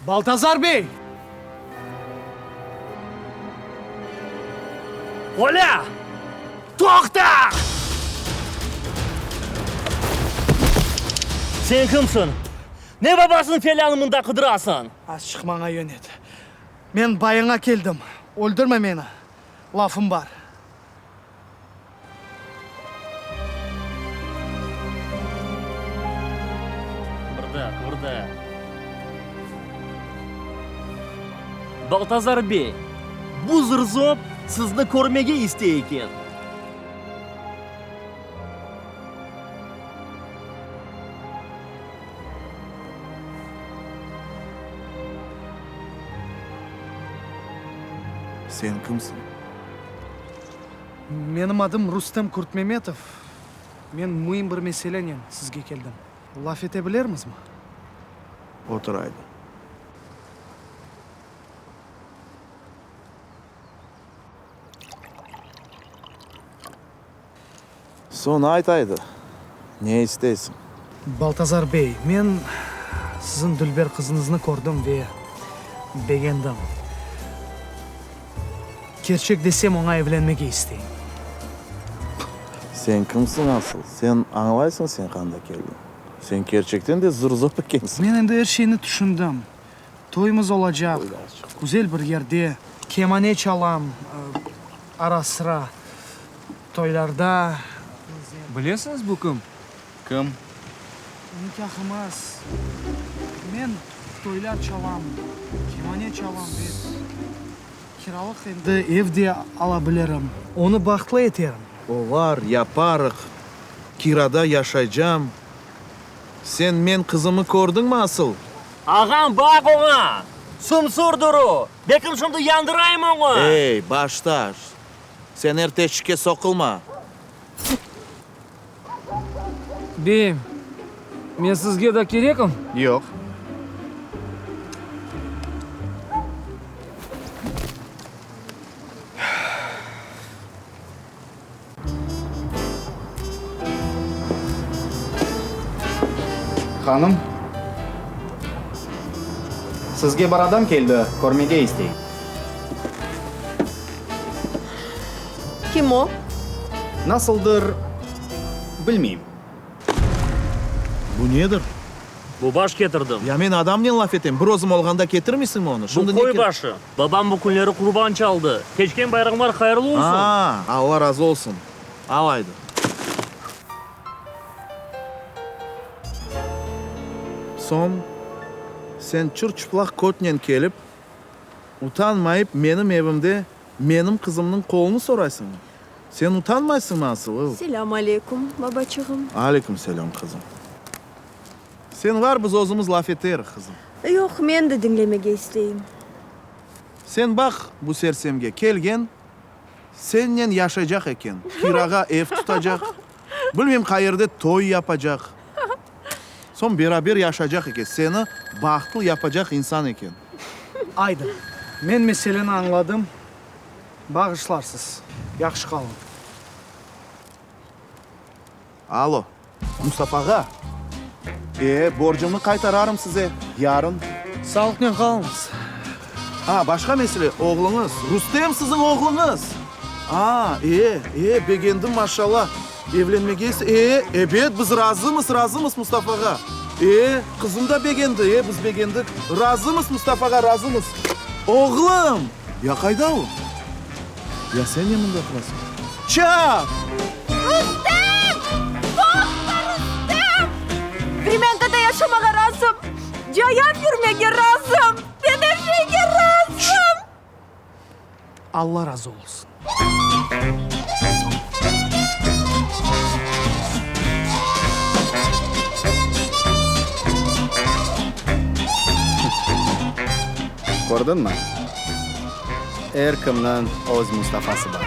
Baltazar bey! Olâ! Toqta! Sen kimsiñ? Ne babasınıñ felânı mında qıdırasıñ? Azçıq maña yönet. Men bayıña keldim. Öldürme meni. Lafım bar. Qıbırda, qıbırda. Baltazar bey, bu zırzop sizni körmege istey eken. Sen kimsiñ? Menim adım Rustem Kurtmemetov. Men müim bir meselenen sizge keldim. Laf ete bilermizmi? Otur ayda. Soñ ayt ayda, ne isteysiñ? Baltazar bey, men siziñ dülber qızıñıznı kördim ve begendim. Kerçek desem, oña evlenmege isteyim. Sen kimsiñ asıl? Sen añlaysıñ sen qanda keldiñ? Sen kerçekten de zır-zop ekensiñ. Men endi er şeyni tüşündim. Toyumız olacaq, güzel bir yerde. Kemane çalam ara-sıra toylarda. Bilesiñiz bu kim? Kim? Nikâhımız. Men toylar çalam, kemane çalam ve kiralıq endi ev de ala bilirim. Onı bahtlı eterim. Olar, yaparıq, kirada yaşaycam. Sen men qızımı kördiñmi asıl? Ağam, baq oña! Sımsırdır o! Belkim şimdi yandırayım oñı! Ey, baştaş! Sen er teşikke soqulma! Beyim, men sizge da kerekim? Yoq. Hanım, sizge bir adam keldi, körmege istey. Kim o? Nasıldır, bilmeyim. Bu nedir? Bu baş ketirdim. Ya men adamnen laf etem, bir özüm olğanda ketirmeysiñmi onı? Bu Şimdi ne qoy kerek? başı. Babam bu künleri qurban çaldı. Keçken bayramlar hayırlı olsun. A, Alla razı olsun. Al aydı. Soñ, sen çır-çıplaq kötnen kelip, utanmayıp menim evimde menim qızımnıñ qolunı soraysıñmı? Sen utanmaysıñmı asıl? Selâm aleyküm, babaçığım. Aleyküm selâm, qızım. Sen var, biz özümiz laf eterik, qızım. Yoq, men de diñlemege isteyim. Sen baq bu sersemge, kelgen, sennen yaşaycaq eken, kirağa ev tutacaq, bilmeyim qayerde toy yapacaq, soñ beraber yaşaycaq eken, seni bahtlı yapacaq insan eken. Aydı, men meseleni añladım, bağışlarsız, yahşı qalıñ. Alo, Mustafa ağa. E, borcumnı qaytararım size yarın. Sağlıqnen qalıñız. A, başqa mesele, oğluñız, Rustem siziñ oğluñız. A, e, e, begendim, maşallah. Evlenmege ise, e, ebet, biz razımız, razımız, Mustafa ağa. E, qızım da begendi, e, biz begendik. Razımız, Mustafa ağa, razımız. Oğlum! Ya qayda o? Ya sen ne mında turasıñ? Çap! Rustem! Toqta, Rustem! Vremyankada yaşamağa razım, cayav yürmege razım, men er şeyge razım! Alla razı olsun. Kördiñmi? Er kimniñ öz Mustafası bar.